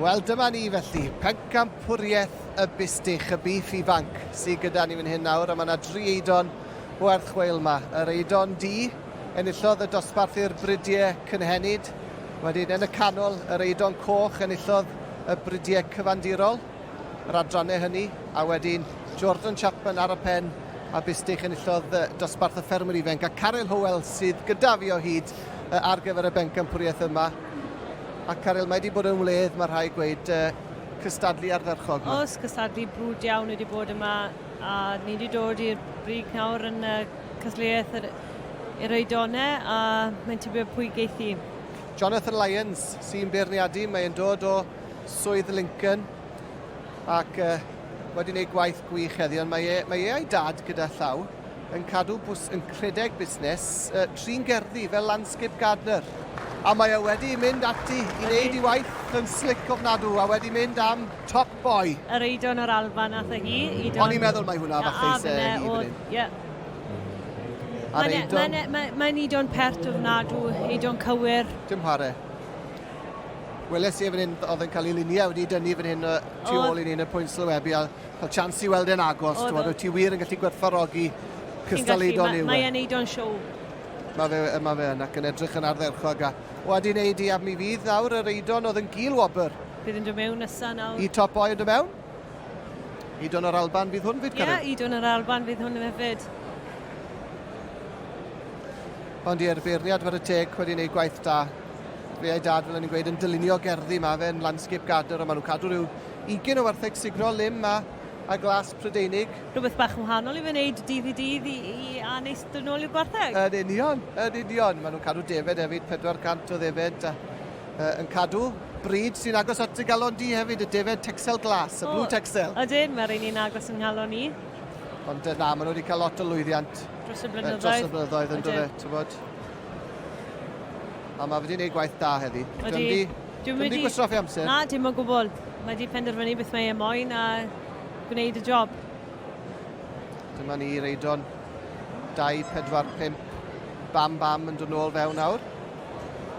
Wel, dyma ni felly, pencampwriaeth y bustych, y biff ifanc sydd gyda ni fan hyn nawr, a mae yna dri eidon werth chweil yma. Yr eidon du enillodd y dosbarth i'r bridiau cynhenid, wedyn yn y canol yr eidon coch enillodd y bridiau cyfandirol, yr adrannau hynny, a wedyn Jordan Chapman ar y pen a Bustych enillodd dosbarth y ffermwyr ifanc, a Caryl Howells sydd gyda fi o hyd ar gyfer y bencampwriaeth yma. A Caryl, mae wedi bod yn wledd, mae rhai gweud, cystadlu ardderchog yma. Oes, cystadlu brwd iawn wedi bod yma, a ni wedi dod i'r brig nawr yn y cystadleuaeth yr, i'r oedonau, a mae'n tybio pwy geith hi. Jonathan Lyons sy'n beirniadu, mae'n dod o Swydd Lincoln ac uh, wedi gwneud gwaith gwych heddi, ond mae e, mae e a'i dad gyda llaw yn cadw bws, yn rhedeg busnes uh, trin gerddi fel landscape gardener. A mae e wedi mynd ati i wneud i waith yn slick ofnadw a wedi mynd am top boy. Yr Eidon o'r Alban nath e hi. O'n i'n meddwl mai hwnna falle se hi fan hyn. Ie. A'r Eidon... Mae'n ma, ma Eidon pert ofnadw, Eidon cywir. Dim chwarae. Weles i e fan hyn, oedd yn cael ei luniau wedi dynnu fan hyn tu ôl i ni yn y pwynt sylwebu a cael chance i weld e'n agos. Oedd, ti wir yn gallu gwerthfawrogi cystal Eidon yw e. Mae e'n Eidon show. Mae fe, mae fe yn ac yn edrych yn ardderchog a wedi wneud i a mi fydd nawr yr Eidon oedd yn gil wobr. Bydd yn dod mewn nesa nawr. I top boy yn dod mewn. Eidon o'r Alban fydd hwn fyd, Ie, yeah, Eidon o'r Alban fydd hwn hefyd. Ond ie'r beirniad fod y teg wedi gwneud gwaith da. Fe a'i dad, fel o'n i'n gweud, yn dylunio gerddi ma, fe'n landscape gardener, a maen nhw'n cadw rhyw ugain o wartheg sugno lim a, a glas Prydeinig. Rhywbeth bach yn wahanol i fe wneud dydd i dydd i, i a neis dod nôl i'r gwartheg. Yn union, yn union. Maen nhw'n cadw defed hefyd, 400 o ddefed, a, uh, yn cadw bryd sy'n agos at dy galon di hefyd, y defed Texel Glas, y Blue Texel. Ydyn, mae'r un un agos yn nghalon i. Ond na, maen nhw wedi cael lot o lwyddiant dros y blynyddoedd. Dros y blynyddoedd yn dod, ti'n bod. A mae wedi gwneud gwaith da heddi. Ydy. Dwi'n mynd i gwastraffu amser. Na, dim o gwbl. Mae wedi penderfynu beth mae e moyn a gwneud y job. Dyma ni, Reidon. 2, 4, 5. Bam, bam yn dod nôl fewn nawr.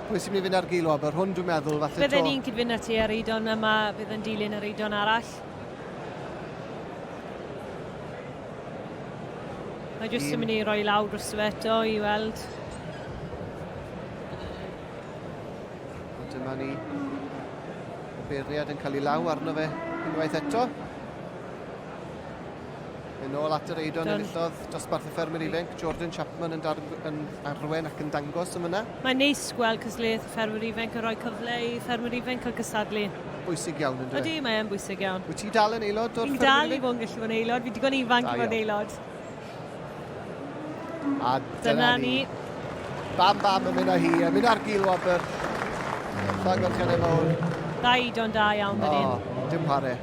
Pwy sy'n mynd i fynd ar gil wobr? Hwn dwi'n meddwl, falle to. Bydden ni'n cydfynd â ti ar Eidon yma, bydd yn dilyn yr Eidon arall. Mae jyst yn mynd i roi lawr drosto fe eto i weld. A dyma ni. Y beirniad yn cael ei law arno fe unwaith eto. Yn ôl at yr Eidon enillodd dosbarth y ffermwyr ifanc, Jordan Chapman yn, dar, yn arwen ac yn dangos yn fyna. Mae'n neis gweld cystadleuaeth y ffermwyr ifanc yn rhoi cyfle i ffermwyr ifanc cael cystadlu. Bwysig iawn yn dweud? Ydy, mae'n bwysig iawn. Wyt ti dal yn aelod o'r Fi'n dal i fod yn gallu bod yn aelod, fi digon ifanc i fod yn aelod. A dyna, dyna ni. Bam bam yn mynd â hi, yn mynd ar gil wobr. Llongyfarchiadau mawr. Da Eidon da iawn fan hyn. O, dim chwarae.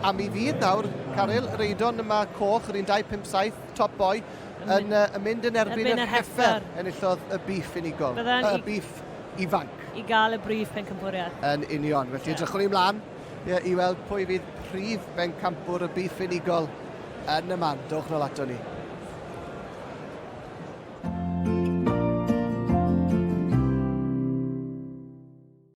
A mi fydd nawr, Caryl, yr Eidon yma coch, yr un 257, top boy, yn, uh, yn mynd yn erbyn yr heffer enillodd y biff unigol. Y biff ifanc. I gael y brif pencampwriaeth. Yn union. Felly yeah. edrychwn ni ymlaen i weld pwy fydd prif bencampwr y biff unigol yn y man. Dowch nôl ato ni.